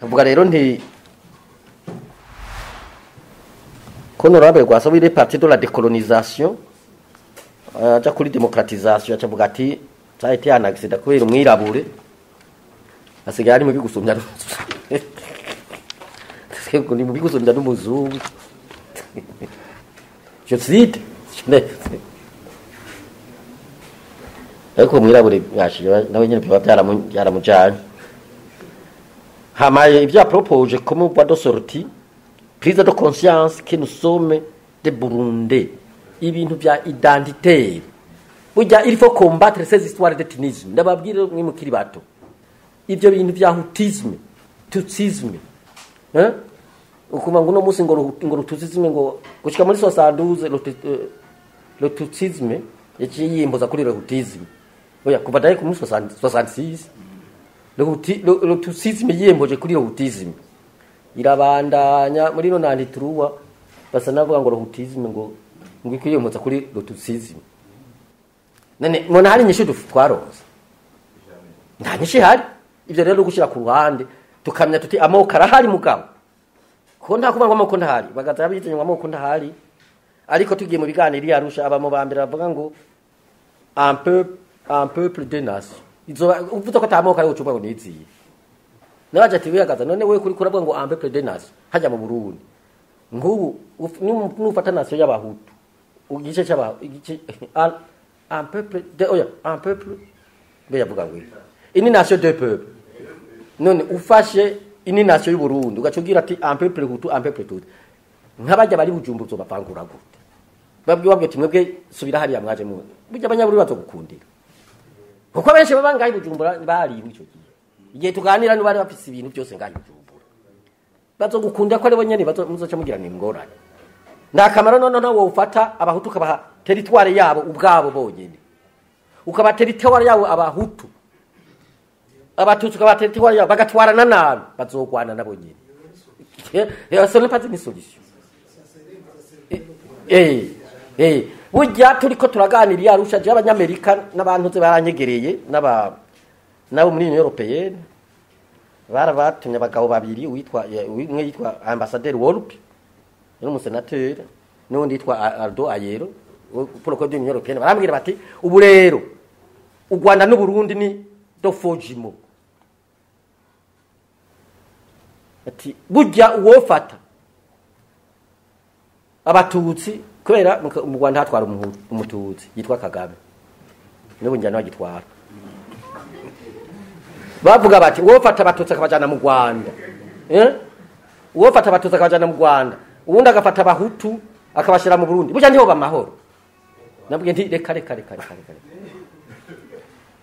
Avuga rero nti ko honorable Rwasa il est parti de la décolonisation aja kuri démocratisation, acavuga ati ça a été un accident kubera umwirabure asigaye ari mubi gusumya, ni mubi gusumya n'umuzungu. Je cite, ariko umwirabure nawe nyene biba byaramujanye. Hama ibyo proposé comme voie de sortie, prise de conscience que nous sommes des Burundais, ibintu bya identité burya il faut combattre ces histoires d'ethnisme. Ndababwira mwe mukiri bato, ibyo bintu bya hutisme, tutsisme, hein, ukuma ngo uno munsi ngo rututsisme, ngo gushika muri 72 le tutsisme yaciye yimboza kuri le hutisme. Oya, kuva daye ku munsi 66 le tutsisme yimboje kuri le hutisme, irabandanya muri 93 basa navuga ngo le hutisme ngo ikiyomotsa kuri le tutsisme. None mona hari inyishu twaronse? Nta nyishu ihari. Ivyo rero gushira ku ruhande, tukamenya tuti amoko arahari, mugabo ko nta kuvuga ngo amoko ntahari, bagaza bize ngo amoko ntahari. Ariko tugiye mu biganiro yarusha, aba mu bambere bavuga ngo un peuple, un peuple deux nations. Izo uvuze ko atamoko ari ucuvuga ngo niziye nabaje ati wiyagaza none we kuri kuravuga ngo un peuple deux nations hajya mu Burundi. Nk'ubu nufata nation y'abahutu, igice cy'aba igice un peuple de, oya, un peuple mbe yavuga ngo une nation deux peuples. None ufashe une nation y'u Burundi ugaca ugira ati un peuple hutu, un peuple tutsi, nk'abajya bari Bujumbura uzobavangura gute? Babwiye ati mwebwe subira hariya mwaje mu burya abanyaburi bazogukundira, kuko benshi baba ngaho i Bujumbura bari muri ico gihe, igihe tuganira n'bari bafise ibintu byose ngaho i Bujumbura, bazogukunda ko ari bo nyene muzoca mugira ni ingorane. Nta kamaro. None wowe ufata abahutu ukabaha territoire yabo ubwabo bonyene, ukaba territoire yabo abahutu, abatutsi ukaba territoire yabo, bagatwarana nabi, bazogwana nabo nyene. Ce n'est pas une solution. Burya turiko turaganira i Arusha, je abanyamerika n'abantu ze baranyegereye n'aba nabo muri Union Européenne, barabatumye abagabo babiri, witwa umwe yitwa ambassadeur Wolpe, yari umusenateri, n'undi yitwa Aldo Ajello pour le code de l'Union Européenne. Barambwira bati ubu rero u Rwanda n'u Burundi ni deux faux jumeaux, ati burya uwofata abatutsi, kubera mu Rwanda hatwara umututsi yitwa Kagame, n'ubu njyana bagitwara, bavuga bati uwofata abatutsi akabajana mu Rwanda, uwofata abatutsi akabajana mu Rwanda, uwundi agafata abahutu akabashira mu Burundi, burya niho bamahoro. Nabwiye nti reka reka reka reka reka,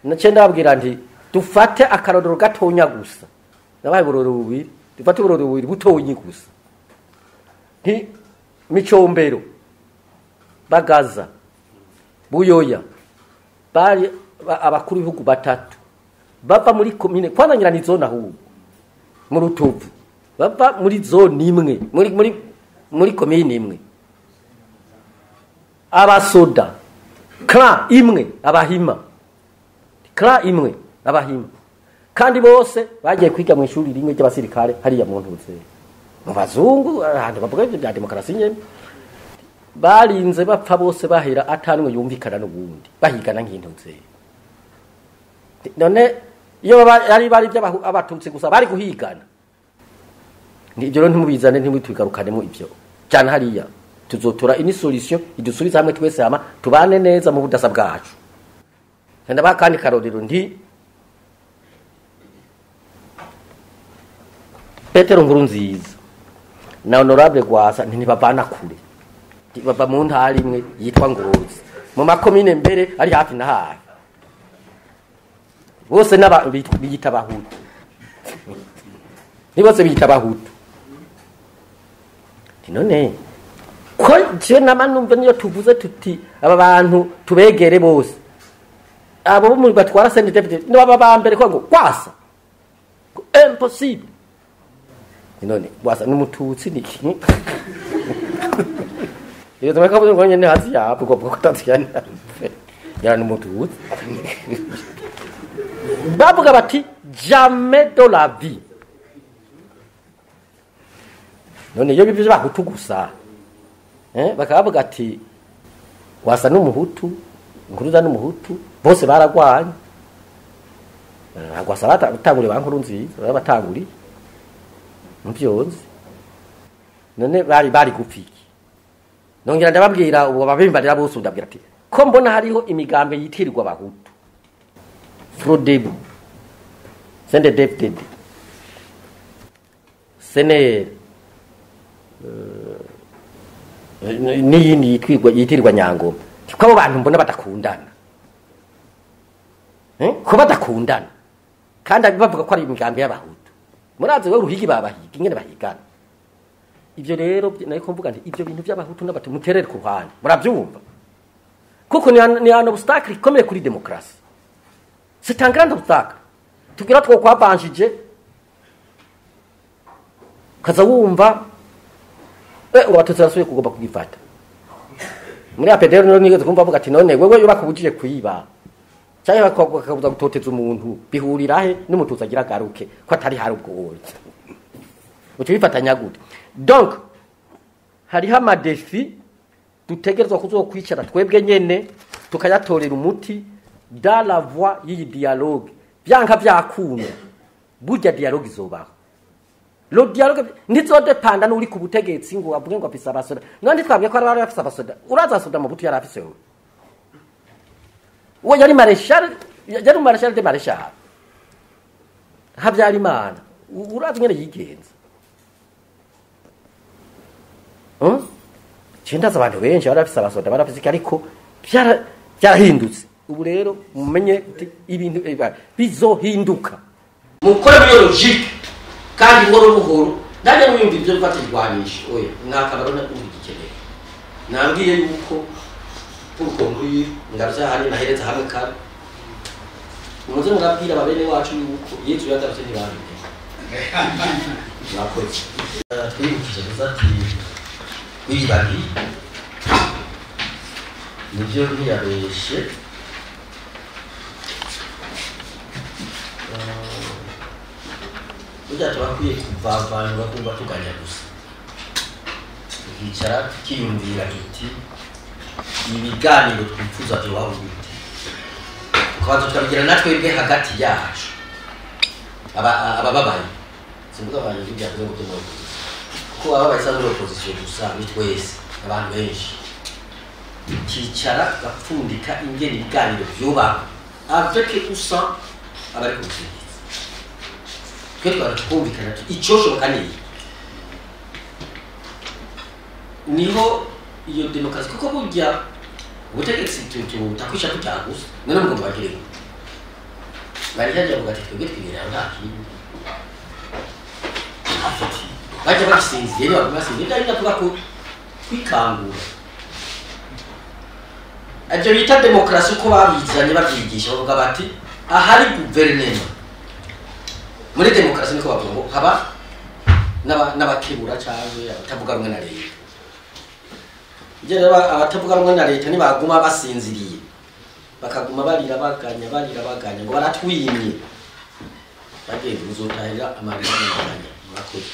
nace ndababwira nti dufate akarorero gatonya gusa, nabaye uburorero bubiri, dufate uburorero bubiri butonyi gusa, nti Micombero, Bagaza, Buyoya bari abakuru b'ibihugu batatu bava muri komine, kwanza ngira ni zone ahubwo mu Rutovu, bava muri zone imwe, muri komine imwe, abasoda clan imwe, abahima, clan imwe, abahima, kandi bose bagiye kwiga mu ishuri rimwe ry'abasirikare hariya mu ntuze mu bazungu, ahantu bavuga ibyo bya demokarasi nyene. Barinze bapfa bose bahera atanumwe yumvikana n'ubundi, bahigana nk'intuze. None iyo baba ari bari abatutsi gusa bari guhigana? Ibyo rero ntimubizane, ntimwitugarukanemo ibyo cyane hariya. Tuzotora une solution idusubiza hamwe twese, hama tubane neza mu budasa bwacu. Ndabaha kandi karorero nti Petero Nkurunziza na honorable Rwasa ntibavana kure, bava mu ntara imwe yitwa Ngozi, mu makomine mbere ari hafi na hafi, bose n'aba biyita abahutu, ni bose biyita abahutu. None ko je nama numva niyo tuvuze tuti aba bantu tubegere bose, abo bo mu batwara CNDD no baba bambere ko ngo kwasa impossible. None Rwasa n'umututsi ni iki? Iyo tumeka ngo nyene hasi yapo ko kutatsikana yara n'umututsi. Bavuga bati jamais de la vie. None iyo bivyo bahutu gusa, bakavuga ati wasa n'umuhutu, Nkuruza n'umuhutu, bose baragwanye. Rwasa batanguriye ba Nkurunziza, babatanguriye muvyonzi. None bari gupfiki. Nongera ndababwira ubu babimbarira bose, ndabwira ati ko mbona hariho imigambi yitirirwa abahutu, Frodebu, CNDD-FDD, CNL, n'iyindi yitirirwa Nyangoma, ko abo bantu mbona badakundana, ko badakundana kandi bavuga ko ari imigambi y'abahutu. Murazi we ruhigi babahiga ingene bahigana. Ivyo rero nariko mvuga nti ivyo bintu by'abahutu n'abatu muterere ku ruhande, muravyumva, kuko ni un obstacle ikomeye kuri démocratie, c'est un grand obstacle. Tugira two kwabanjije kaza wumva ngo abatutsi basubiye kugomba kugifata muri APDR. None nigeze kumva avuga ati none wewe bakubujije kwiba cyangwa bakabuza gutoteza umuntu, bihurira he n'umututsi agira agaruke ko atari hari ubwo uco bifatanya gute? Donc hariho ama défis dutegerezwa kuzokwicara twebwe nyene tukayatorera umuti dans la voie y'iyi dialogue. Vyanka vyakunda, burya dialogue izobaho. Le dialogue ntizodepanda n'uri ku butegetsi ngo avuge ngo afise abasoda. None twabwiye ko ari afise abasoda, uraza abasoda mu butu yari afise we, uwo yari maréchal, yari maréchal de maréchal Habyarimana. Urazi ngene yigenza. Ndazi abantu benshi bari bafise abasoda, bari bafise iki, ariko byarahindutse. Ubu rero mumenye ibintu bizohinduka, mukore muri logique kandi buhoro buhoro. Ndajya mwiyumva ibyo gufata irwanisho, oya, nta kamaro ngikeneye. Nambwiye yuko pour conclure, ngarutse ahandi nahereza hamwe kare, muze murabwira ababene wacu yuko Yesu yagarutse ntibamenye. Mwakoze. Twibukije gusa ati wibagi nibyo, ntiyabeshe. Burya turakwiye kuvavanura kumva tuganya gusa, tukicara tukiyumvira tuti ibiganiro twifuza vyobaho gute, tukabanza tukabigira natwebwe hagati yacu abababaye. Simvuga abantu b'ibyavuze ngo byo muri opposition, kuko ababaye sa muri opposition gusa, ni twese abantu benshi. Tukicara tugapfundika ingene ibiganiro vyobaho avec ou sans abari ku butegetsi. Twe twara tukumvikana tuti icoshoboka ni iki, niho iyo demokarasi, kuko burya ubutegetsi tutakwisha tutagusa. None mugomba bagire gute? Bari hajya bavuga ati twebwe twibera nta kindi afite, bajya bagisinziriye, niba basinziriye byari binavuga ko kwikangura ibyo bita demokarasi uko babizanye babyigisha, bavuga bati ahari guverinema muri demokarasi, niko bavuga ngo haba n'abakebura cyangwa abatavuga rumwe na leta. Ibyo rero abatavuga rumwe na leta nibaguma basinziriye, bakaguma barira baganya, barira baganya ngo baratwimye, bagenzi, muzotahira amarira n'amaganya. Murakoze.